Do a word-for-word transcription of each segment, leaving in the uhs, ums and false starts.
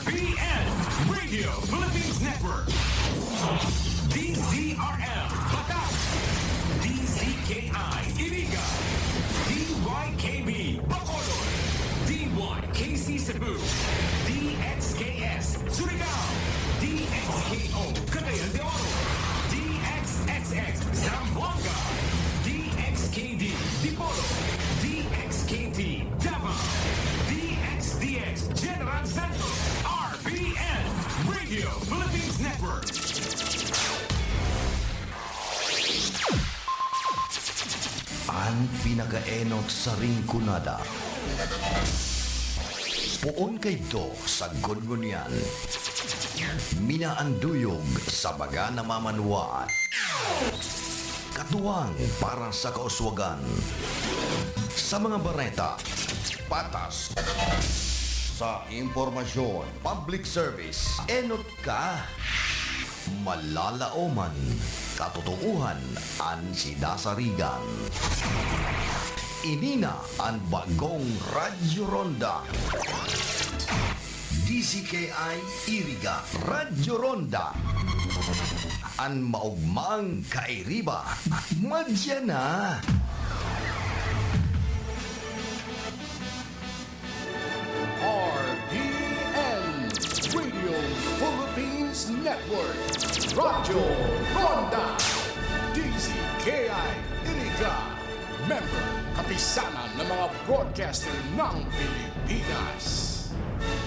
B N Radio Philippines Network. D Z R M Batac. D Z K I Iriga. D Y K B Bacolod. D Y K C Cebu. D X K S Surigao. D X K O Cagayan de Oro. D X X X Zamboanga. D X K D Dipolog. D X K T Davao. D X D X General Santos. R P N Radio Philippines Network. An pinakaenot sa Rinconada. Poon kaidto sa Gungunyan. Minaanduyog sa baga na mamanwaan. Katuwang para sa kauswagan. Sa mga bareta, patas. Sa impormasyon, public service, enot ka. Malalaoman, katotoohan an sidasarigan. Ini na an bagong Radyo Ronda. D Z K I Iriga, Radyo Ronda. An maogmang kairiba, madya na. R P N Radio Philippines Network, Radyo Ronda, D Z K I Iriga, member, kapisanan ng mga broadcaster ng Pilipinas.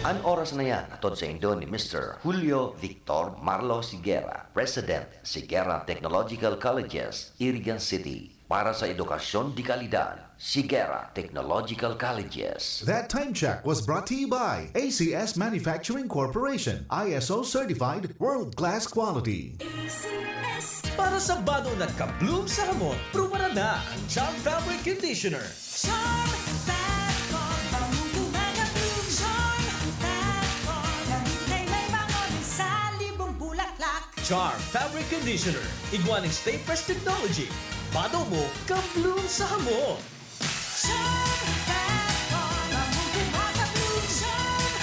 An oras na yan, hatod saindo ni Mister Julio Victor Marlo Sigera, President, Sigera Technological Colleges, Iriga City. Para sa edukasyon de kalidad, Sigera Technological Colleges. That time check was brought to you by A C S Manufacturing Corporation, I S O certified, world-class quality. A C S. Para sa bado na ka-bloom sa hamot, prubaran na ang Charm Fabric Conditioner. Charm Fabric, bangong gumagabloom. Charm Fabric, gamit na may bango ng salibong bulaklak. Charm Fabric Conditioner, igwa ning Stay Fresh Technology. Bado mo, ka-bloom sa hamot. Charm Fabric, bangong gumagabloom. Charm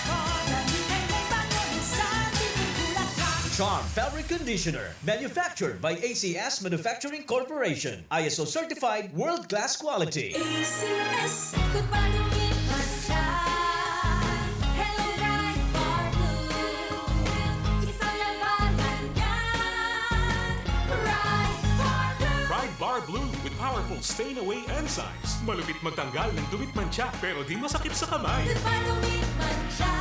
Fabric, gamit na may bango ng salibong bulaklak. Charm Fabric Conditioner, manufactured by A C S Manufacturing Corporation. I S O certified, world-class quality. A C S, good bado, good man siya. Hello, Bright Bar Blue. Isang labanan yan. Bright Bar Blue. Pride Bar Blue with powerful stain away enzymes. Malupit magtanggal ng dumi at mantsa, pero di masakit sa kamay. Good bado, good man siya.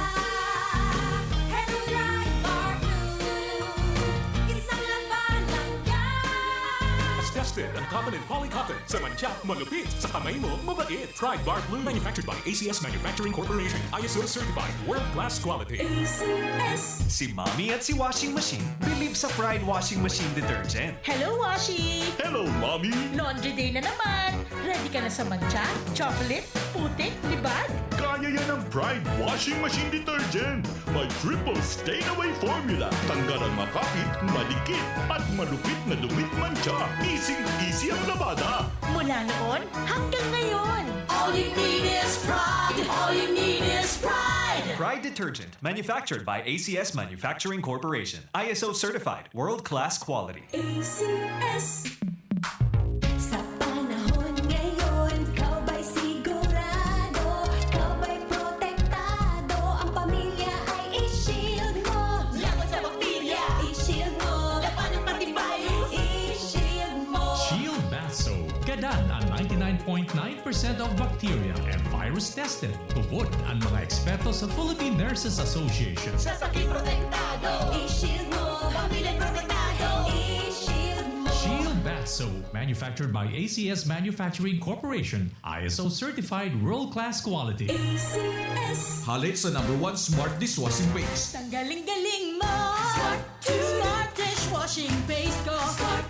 Hello, Bright Bar Blue. Isang labanan yan. Tested ang cotton and poly cotton. Sa mantsa, malupit. Sa kamay mo, mabait. Pride Bar Blue. Manufactured by A C S Manufacturing Corporation. I S O certified. World class quality. A C S. Si Mommy at si Washing Machine believe sa Pride Washing Machine Detergent. Hello, Washi! Hello, Mommy! Laundry day na naman! Ready ka na sa mantsa, chocolate, putik, libag? Kaya yan ng Pride Washing Machine Detergent. May triple stain away formula. Tanggal ang makapit, madikit, at malupit na dumi at mantsa. Easy-easy ang labada. Mula noon hanggang ngayon. All you need is Pride. All you need is Pride. Pride Detergent, manufactured by A C S Manufacturing Corporation. I S O certified, world-class quality. A C S. Sa panahon ngayon, ikaw ba'y sigurado? Ikaw ba'y protektado? Ang pamilya ay i-shield mo. Laban sa bakterya, i-shield mo. Labanan pati virus, i-shield mo. Shield Bath Soap. Gadan an ninety-nine point nine percent of bacteria and virus tested. Tubod an mga eksperto sa Philippine Nurses Association. Sa sakit protektado, i-shield mo. Pamilya protektado, i-shield mo. Shield Bath Soap, manufactured by A C S Manufacturing Corporation, I S O certified, world-class quality. A C S. Hale sa number one smart dishwashing paste. Tanggaling-galing mo. Smart. Smart dishwashing paste ko. Smart.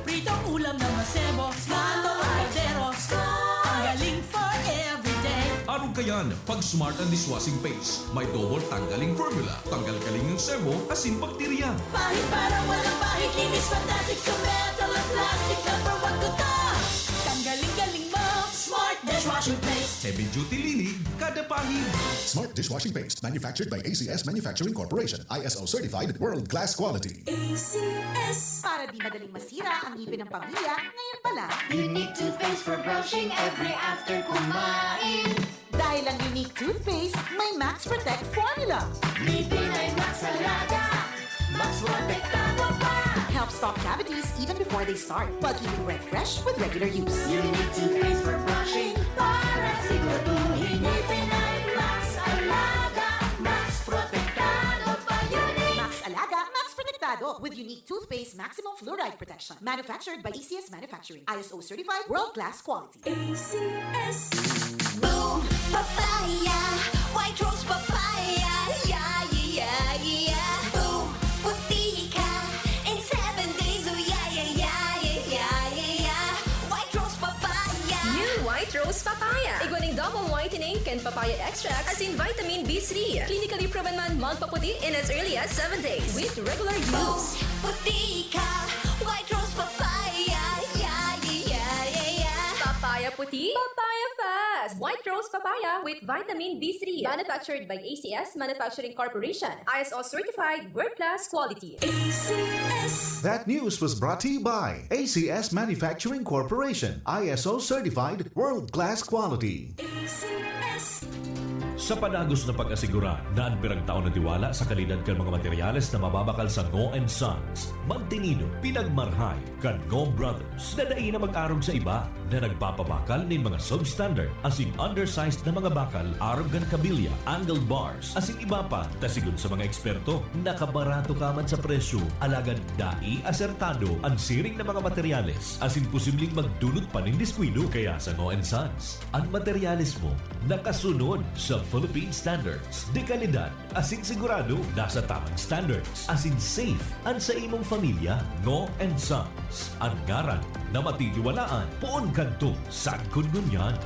Pritong ulam na masebo. Smart. Ang kaldero. Smart. Tanggaling for everyday. Arog kayan, pag Smart ang dishwashing paste. May double tanggaling formula. Tanggal kaling ang sebo, asin bakterya. Pahid para walang pahid. Linis fantastic sa metal at plastic. Number one ko to. Tanggaling-galing mo. Smart dishwashing paste. Heavy duty linig, kada Smart dishwashing paste, manufactured by A C S Manufacturing Corporation, I S O certified, world-class quality. A C S. Para di madaling masira ang ngipin ng pamilya, ngayon pa lang. Unique toothpaste for brushing every after kumain. Dahil ang Unique toothpaste may Max Protect formula. Ngipin ay Max Alaga, Max Protektado pa. Helps stop cavities even before they start, while keeping breath fresh with regular use. Unique toothpaste for brushing, para siguraduhin ngipin ay Max Alaga, Max Protektado pa. Unique. Max Alaga, Max Protektado, with Unique toothpaste maximum fluoride protection. Manufactured by A C S Manufacturing. I S O certified, world-class quality. A C S. Boom Papaya, White Rose Papaya, yeah, yeah, yeah, yeah. Boom, puti ka in seven days, oh yeah, yeah, yeah, yeah, yeah, yeah. White Rose Papaya. New White Rose Papaya. Igwa nin double whitening kan papaya extract asin vitamin B three. Clinically proven man magpaputi in as early as seven days with regular use. Boom, puti ka, White Rose Papaya, yeah, yeah, yeah, yeah, yeah. Papaya puti, papaya fast. White Rose Papaya with vitamin B three. Manufactured by A C S Manufacturing Corporation. I S O certified, world-class quality. A C S. That news was brought to you by A C S Manufacturing Corporation, I S O certified, world-class quality. A C S. Sa padagos na pag-asegura na an piragtao na tiwala sa kalidad kan mga materyales na mababakal sa Ngo and Sons, magtinido, pinagmarhay kan Ngo Brothers na dai na mag-arog sa iba, na nagpapabakal nin mga substandard asin undersized na mga bakal arog kan kabilya, angle bars, asin iba pa, ta sigon sa mga eksperto, nakabarato ka man sa presyo, alagad dai asertado an siring na mga materyales, asin posibleng magdunot pa nin diskuido. Kaya sa Ngo and Sons, an materyales mo nakasunod sa Philippine standards de kalidad asin sigurado nasa tamang standards asin safe an sa imong familya. Ngo and Sons, an ngaran na matitiwalaan poon kadto sagkod ngunyan.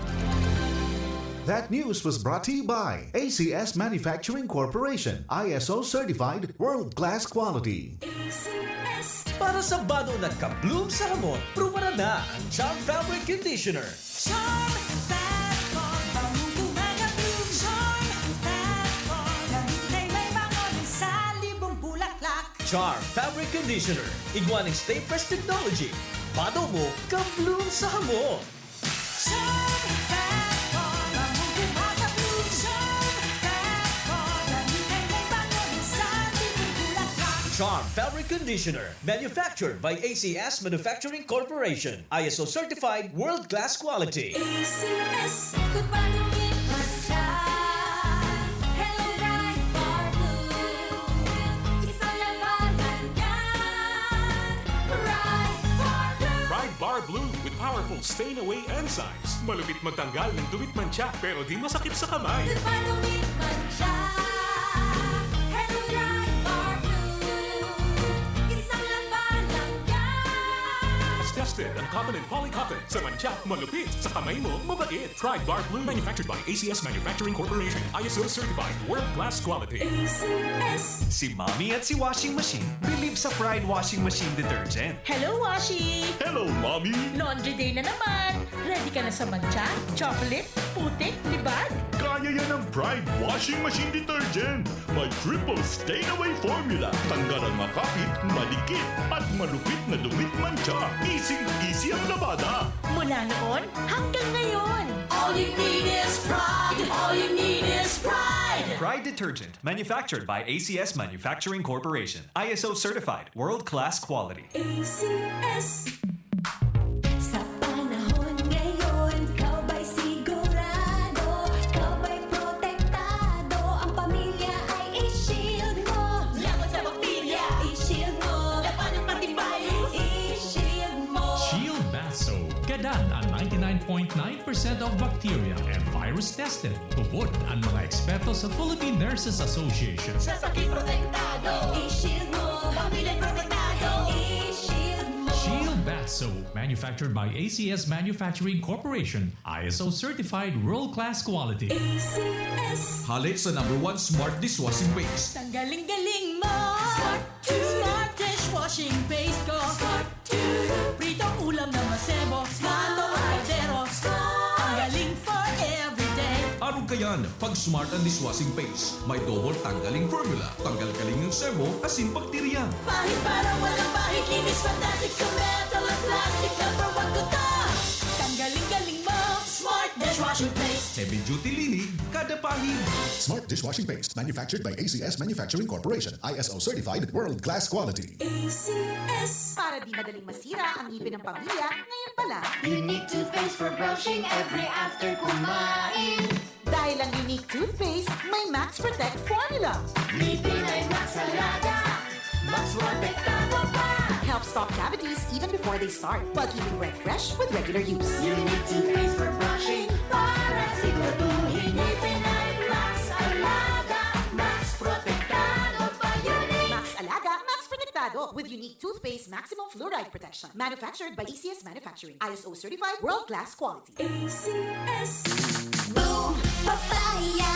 That news was brought to you by A C S Manufacturing Corporation, I S O certified, world-class quality. A C S. Para sa bado na ka-bloom sa hamot, prubaran na ang Charm Fabric Conditioner. Charm Fab Bomb, bangong bumaga-bloom. Charm Fab Bomb, gamit na may bango ng salibong bulaklak. Charm Fabric Conditioner, igwa nin Stay Fresh Technology. Bado mo, ka-bloom sa hamot. Charm Fab Bomb, bangong bumaga-bloom. Charm Fab Bomb, gamit na may bango ng salibong bulaklak. Charm Fabric Conditioner, manufactured by A C S Manufacturing Corporation. I S O certified, world-class quality. A C S, good bado, mantsa. Hello, Bright Bar Blue. Isang labanan yan. Bright Bar Blue. Bright Bar Blue with powerful stain away enzymes. Malupit magtanggal ng dumit, mantsa, pero di masakit sa kamay. Good bado, mantsa. Hello, Bright Bar Blue. Isang labanan yan. Tested ang cotton and poly cotton. Sa mantsa, malupit. Sa kamay mo, mabait. Pride Bar Blue. Manufactured by A C S Manufacturing Corporation. I S O certified. World class quality. A C S. Si Mommy at si Washing Machine believe sa Pride Washing Machine Detergent. Hello, Washi! Hello, Mommy! Laundry day na naman! Ready ka na sa mantsa, chocolate, putik, libag? Kaya yan ng Pride Washing Machine Detergent! May triple stain away formula. Tanggal ang makapit, madikit, at malupit na dumit, mantsa. Easy-easy ang labada. Mula noon hanggang ngayon. All you need is Pride. All you need is Pride. Pride Detergent, manufactured by A C S Manufacturing Corporation. I S O certified, world-class quality. A C S. Sa panahon ngayon, ikaw ba'y sigurado? Ikaw ba'y protektado? Ang pamilya ay i-shield mo. Laban sa bakterya, i-shield mo. Laban ng pati virus, i-shield mo. Shield Bath Soap. Gadan ang ninety-nine point nine percent of bacteria and virus tested. Tubod ang mga eksperto sa Philippine Nurses Association. Sa sakit protektado, i-shield mo. Pamilya protektado, i-shield mo. Shield Bath Soap, manufactured by A C S Manufacturing Corporation, I S O certified world-class quality. A C S. Hale sa number one smart dishwashing paste. Tanggaling-galing mo. Smart dishwashing paste ko. Pritong ulam na masebo, mato kaldero. Ang galing for everyday. Arog Yan, pag Smart ang dishwashing paste, may double tanggaling formula, tanggal kaling ng sebo, asin bakterya. Pahid para walang pahid, linis fantastic sa metal at plastic na pawag ko to. Tanggaling galing mo, Smart dishwashing paste. Heavy duty linig, kada pahid. Smart dishwashing paste, manufactured by A C S Manufacturing Corporation, I S O certified, world class quality. A C S. Para di madaling masira ang ngipin ng pamilya, ngayon pa lang. Unique toothpaste for brushing every after kumain. Dahil ang Unique Toothpaste may Max Protect Formula. Ngipin ay Max Alaga, Max Protektado pa. Helps stop cavities even before they start, while keeping breath fresh with regular use. Unique toothpaste for brushing para siguraduhin ngipin ay Max Alaga, Max Protektado pa. Unique. Max Alaga, Max Protektado with Unique Toothpaste Maximum Fluoride Protection. Manufactured by A C S Manufacturing. I S O certified, world-class quality. A C S. Boom! Papaya!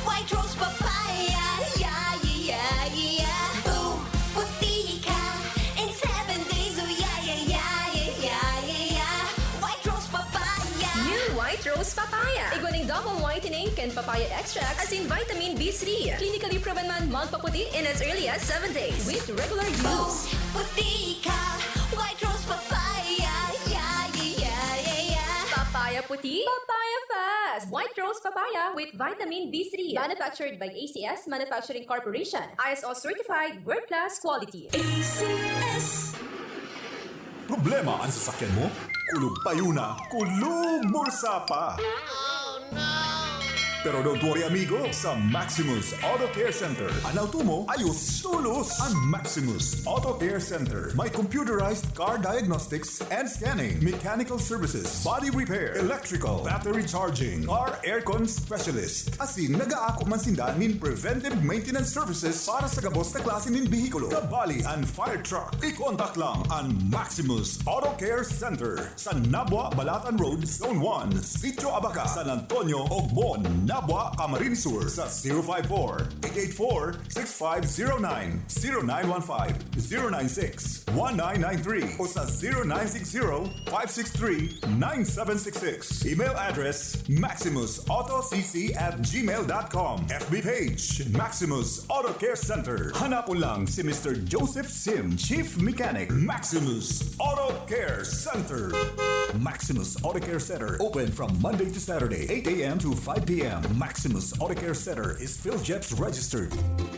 White Rose Papaya! Yeah, yeah, yeah, yeah! Boom! Puti ka! In seven days, oh yeah, yeah, yeah, yeah, yeah, yeah, yeah! White Rose Papaya! New White Rose Papaya. Igwa ning double whitening kan papaya extract asin vitamin B three. Clinically proven man magpaputi in as early as seven days with regular Boom! use. Puti ka! White Rose Papaya! Yeah, yeah, yeah, yeah, yeah! Papaya puti, papaya fast. White Rose Papaya with vitamin B three. Manufactured by A C S Manufacturing Corporation. I S O certified, world class quality. A C S. Problema ang sasakyan mo? Kulog payo na, kulog bulsa pa! Pero don't worry amigo, sa Maximus Auto Care Center, an auto mo ayos tolos. An Maximus Auto Care Center may computerized car diagnostics and scanning, mechanical services, body repair, electrical, battery charging, car aircon specialist. Asin nagaako man sinda nin preventive maintenance services para sa gabos na klase nin behikulo, kabali an fire truck. I-contact lang an Maximus Auto Care Center sa Nabua, Balatan Road, Zone one, Sitio Abaca, San Antonio, Ogbon, Nabua, Camarines Sur sa zero five four, eight eight four, six five zero nine, zero nine one five, zero nine six, one nine nine three o sa zero nine six zero, five six three, nine seven six six. Email address, maximusautocc at gmail dot com. F B page, Maximus Auto Care Center. Hanapon lang si Mister Joseph Sim, Chief Mechanic, Maximus Auto Care Center. Maximus Auto Care Center, open from Monday to Saturday, eight a.m. to five p.m. Maximus Auto Care Center is PhilGEPS registered.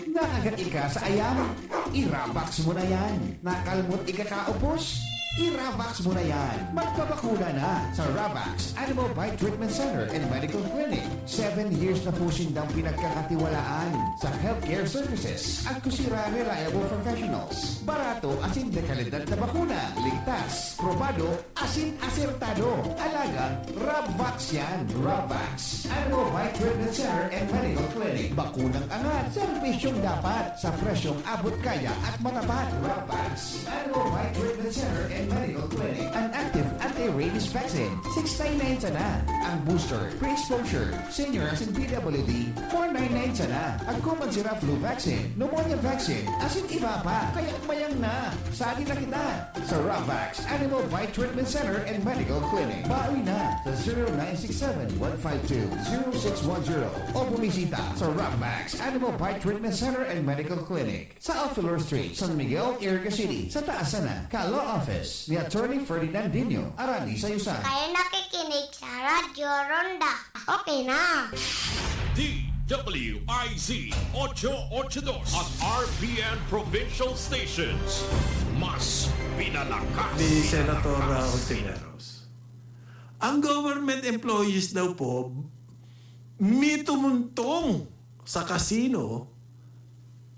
Nakagat ika sa ayam? I-Ravax mo na yan. Nakalmot ika kaupos? I-Ravax mo na yan. Magpabakuna na sa Ravax Animal Bite Treatment Center and Medical Clinic. Seven years na po sindang pinagkakatiwalaan sa healthcare services at kusira reliable professionals. Barato asin dekalidad na bakuna. Ligtas, probado, asin asertado. Alagang Ravax yan. Ravax Animal Bite Treatment Center and Medical Clinic. Bakunang angat, serbisyong dapat, sa presyong abot kaya at matapat. Ravax Animal Bite Treatment Center and Medical Clinic. An active anti-rabies vaccine, six nine nine sana. Ang booster, pre-exposure, senior asin P W D, four nine nine sana. Agko man sira flu vaccine, pneumonia vaccine, asin iba pa. Kaya mayang na, sali na kita sa Ravax Animal Bite Treatment Center and Medical Clinic. Bawi na sa zero nine six seven, one five two, zero six one zero o bumisita sa Ravax Animal Bite Treatment Center and Medical Clinic sa Alfelor Street, San Miguel, Iriga City, sa taas sana ka Law Office ni Attorney Ferdinand Dino, Arani sa Yusa. Kayo nakikinig sa Radyo Ronda. Okay na. D W I Z ocho ocho dos at R P N Provincial Stations. Mas pinalakas. Ni Senator uh, pinalakas. Ontiveros. Ang government employees daw po, mitumuntong sa casino.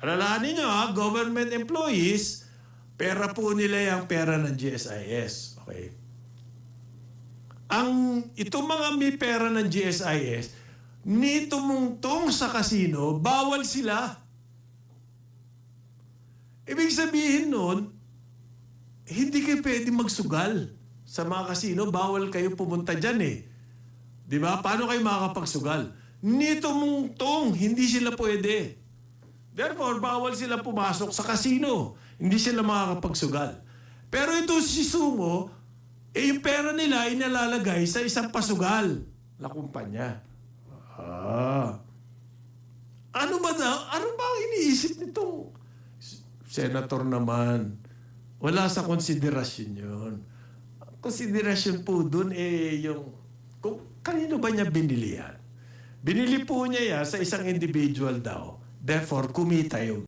Alalahan ninyo ha, government employees, pera po nila yung pera ng G S I S. Okay. Ang, itong mga may pera ng G S I S, nitumungtong sa casino, bawal sila. Ibig sabihin nun, hindi kayo pwede magsugal sa mga casino. Bawal kayo pumunta dyan eh. Di ba? Paano kayo makakapagsugal? Nitumungtong, hindi sila pwede. Therefore, bawal sila pumasok sa casino. Hindi sila makakapagsugal. Pero ito si Sumo, eh, yung pera nila inalalagay sa isang pasugal na kumpanya. Ah. Ano ba na, ano ba ang iniisip nitong s-, senator naman? Wala sa konsiderasyon yun. Ang konsiderasyon po dun eh yung kung kanino ba niya binili yan. Binili po niya yan sa isang individual daw. Therefore, kumita yung